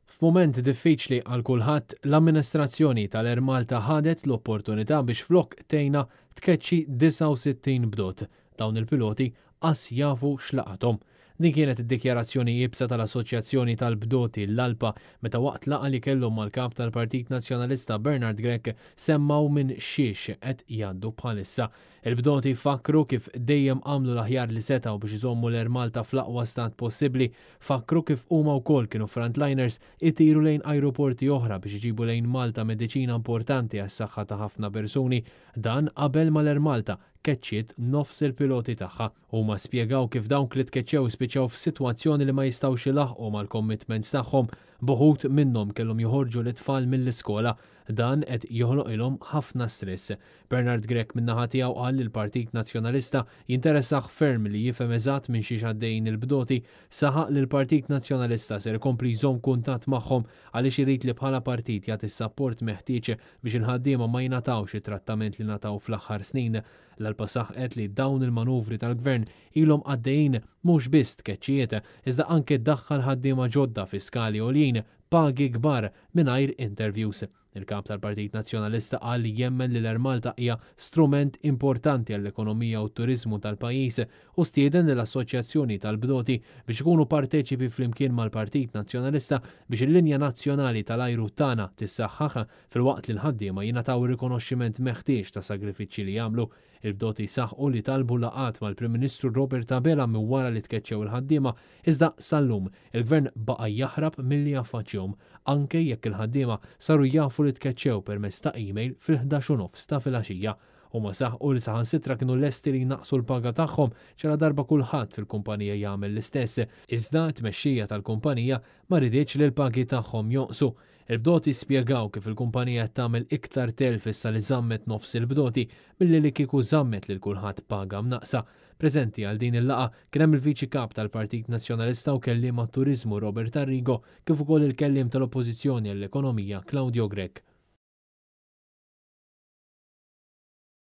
F'mument diffiċli għal kulħadd, l-amministrazzjoni tal-Air Malta ħadet l-opportunità biex flok tgħinna tkeċċi 69 bdot. Dawn il-piloti qas jafu x'laqathom. Din kienet id-dikjarazzjoni iebsa tal-Assoċjazzjoni tal-Bdoti l-ALPA meta waqt laqgħa li kellhom mal-Kap tal-Partit Nazzjonalista Bernard Grech semmgħu minn xiex qed jgħaddu bħalissa. Il-bdoti fakkru kif dejjem għamlu l-aħjar li setgħu biex iżommu l-Air Malta fl-aqwa stat possibbli. Fakkru kif huma wkoll kienu frontliners itiru lejn ajruporti oħra biex iġibu lejn Malta mediċina importanti għas-saħħa ta' ħafna persuni. Dan qabel ma l-Air Malta keċċiet nofs il-piloti tagħha. Huma spjegaw kif dawk li tkeċċew spiċċaw f'sitwazzjoni li ma jistgħux ilaħħqu mal-commitments tagħhom, b'uħud minnhom kellhom joħorġu lit-tfal mill-iskola. Dan qed joħloqilhom ħafna stress. Bernard Grech min-naħa tiegħu qal li l-Partit Nazzjonalista jinteressah ferm li jifhem eżatt minn xiex għaddejjin il-bdoti. Saħaq li l-Partit Nazzjonalista ser ikompli jżomm kuntatt magħhom għaliex irid li bħala partit jagħti s-sapport meħtieġ biex il-ħaddiema ma jingħatawx it-trattament li ngħataw fl-aħħar snin. L-ALPA saħqet li dawn il-manuvri tal-Gvern ilhom għaddejjin mhux biss tkeċċijiet iżda anke daħħal ħaddiema ġodda fi skali għoljin, pagi kbar mingħajr interviews. Il-Kap tal-Partit Nazzjonalista qal li jemmen li l-Air Malta hija strument importanti għall-ekonomija u t-turiżmu tal-pajjiż u stieden lill-Assoċjazzjoni tal-Bdoti biex ikunu parteċipi flimkien mal-Partit Nazzjonalista biex il-linja nazzjonali tal-ajru tagħna tissaħħaħ filwaqt li l-ħaddiema jingħataw ir-rikonoxximent meħtieġ tas-sagrifiċċji li jagħmlu. Il-bdoti saħqu li talbu laqgħat mal-Prim Ministru Robert Abela minn wara li tkeċċew il-ħaddiema, iżda sal-lum, il-Gvern baqa' jaħrab milli jaffaċċjhom, anke jekk il-ħaddiema saru jafu li tkeċċew permezz ta' email fil-11 u nofs ta' filgħaxija. Huma saħqu li saħansitra kienu lesti li jnaqqsu l-paga tagħhom ġaladarba kulħadd fil-kumpanija jagħmel l-istess, iżda t-tmexxija tal-kumpanija ma riditx li l-pagi tagħhom jonqsu. Il-bdoti spjegaw kif il-kumpanija qed tagħmel iktar telf issa li żammet nofs il-bdoti milli li kieku żammet lil kulħadd b'paga mnaqqsa. Preżenti għal din il-laqgħa kien hemm il-Viċi Kap tal-Partit Nazzjonalista u Kelliem għat-Turiżmu Robert Arrigo kif ukoll il-Kelliem tal-Oppożizzjoni għall-Ekonomija Claudio Grech.